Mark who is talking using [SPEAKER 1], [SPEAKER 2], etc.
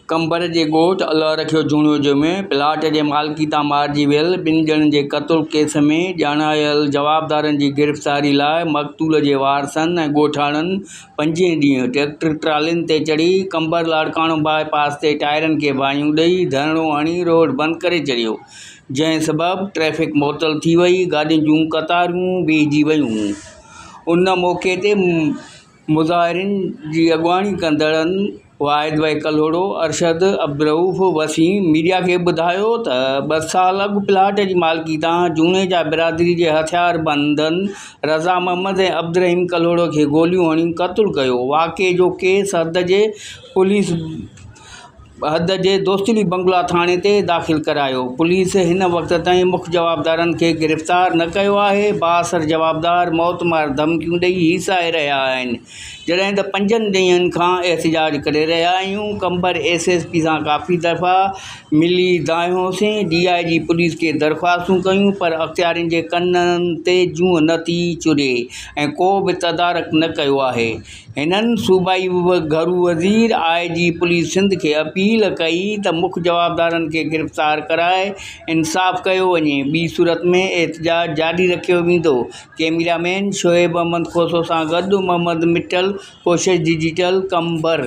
[SPEAKER 1] قمبر جي ڳوٺ الله رکيو جوڻيجو ۾ پلاٽ جي مالڪي تان مارجي ويل ٻن ڄڻن جي قتل ڪيس ۾ ڄاڻايل جوابدارن جي گرفتاري لاء مقتول جي وارثن ۽ ڳوٺاڻن پنجين ڏينهن ٽريڪٽر ٽرالين تي چڙهي قمبر لاڙڪاڻو باء پاس تي ٽائرن کي باهيون ڏئي ڌرڻو هڻي روڊ بند ڪري ڇڏيو، جنهن سبب ٽريفڪ معطل ٿي وئي، گاڏين جون قطارون بيهجي ويون، ان موقعي تي مظاهرين جي اڳواڻي ڪندڙن واحد ڀائي ڪلهوڙو، ارشد، عبدالرئوف وسيم ميڊيا کي ٻڌايو ته ٻه سال اڳ پلاٽ جي مالڪي تان جوڻيجا برادري جي هٿياربندن رضا محمد ۽ عبدالرحيم ڪلهوڙو کي گوليون هڻي قتل ڪيو، واقعي جو ڪيس حد جي پوليس حد جي دوستلي بنگلا ٿاڻي تي داخل ڪرايو، پوليس هن وقت تائين مک جوابدارن کي گرفتار نه ڪيو آهي، بااثر جوابدار موتمار ڌمڪيون ڏئي هيسائي رهيا آهن، جڏهن ته پنجن ڏينهن کان احتجاج ڪري رهيا آهيون، قمبر ايس ايس پي سان ڪافي دفعا ملي دانهيوسين، ڊي I جي پوليس کي درخواستون ڪيون پر اختيارين جي ڪنن تي جونء نه ٿي چري ۽ ڪو به تدارڪ نه ڪيو آهي. هنن صوبائي گهرو وزير، آء جي پوليس سنڌ کي اپيل ڪئي ته مک جوابدارن کي گرفتار ڪرائي انصاف ڪيو وڃي، ٻي صورت ۾ احتجاج جاري رکيو ويندو. ڪئميرا مين شعيب احمد کوسو سان گڏ محمد مٺل، ڪوشش ڊجيٽل، قمبر.